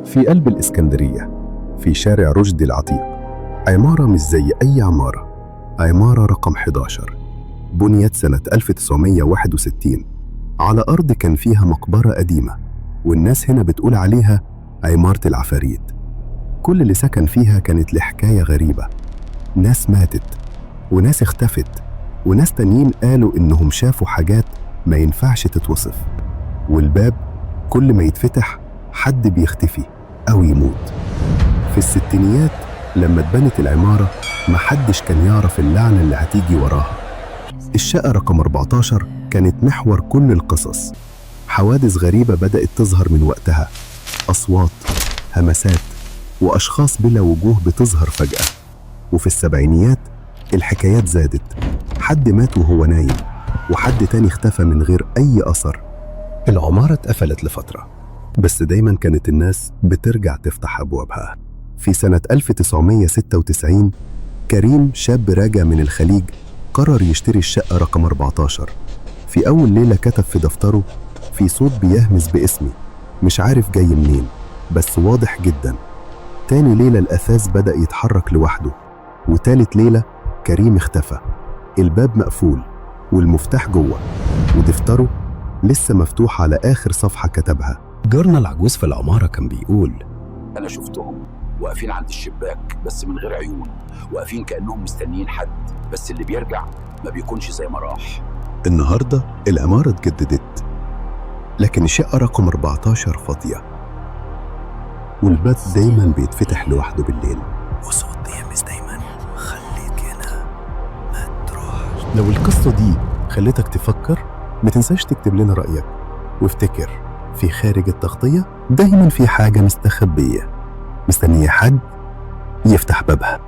في قلب الإسكندرية، في شارع رشدي العتيق، عمارة مش زي أي عمارة. عمارة رقم 11 بنيت سنة 1961 على أرض كان فيها مقبرة قديمة، والناس هنا بتقول عليها عمارة العفاريت. كل اللي سكن فيها كانت لحكاية غريبة. ناس ماتت، وناس اختفت، وناس تانيين قالوا إنهم شافوا حاجات ما ينفعش تتوصف. والباب كل ما يتفتح حد بيختفي أو يموت. في الستينيات لما اتبنت العمارة محدش كان يعرف اللعنة اللي هتيجي وراها. الشقة رقم 14 كانت محور كل القصص. حوادث غريبة بدأت تظهر من وقتها، أصوات، همسات، وأشخاص بلا وجوه بتظهر فجأة. وفي السبعينيات الحكايات زادت، حد مات وهو نايم، وحد تاني اختفى من غير أي أثر. العمارة اتقفلت لفترة، بس دايما كانت الناس بترجع تفتح أبوابها. في سنة 1996 كريم، شاب راجع من الخليج، قرر يشتري الشقة رقم 14. في أول ليلة كتب في دفتره: في صوت بيهمس باسمي، مش عارف جاي منين، بس واضح جدا. تاني ليلة الأثاث بدأ يتحرك لوحده، وتالت ليلة كريم اختفى. الباب مقفول والمفتاح جوه، ودفتره لسه مفتوح على آخر صفحة كتبها. جارنا العجوز في العمارة كان بيقول: أنا شفتهم واقفين عند الشباك بس من غير عيون، واقفين كأنهم مستنيين حد، بس اللي بيرجع ما بيكونش زي ما راح. النهاردة العمارة اتجددت، لكن الشقة رقم 14 فاضية، والباب دايما بيتفتح لوحده بالليل، وصوت بيهمس دايما: خليك هنا، ما تروحش. لو القصة دي خلتك تفكر، ما تنساش تكتب لنا رأيك، وافتكر في خارج التغطية دايما في حاجة مستخبية مستنية حد يفتح بابها.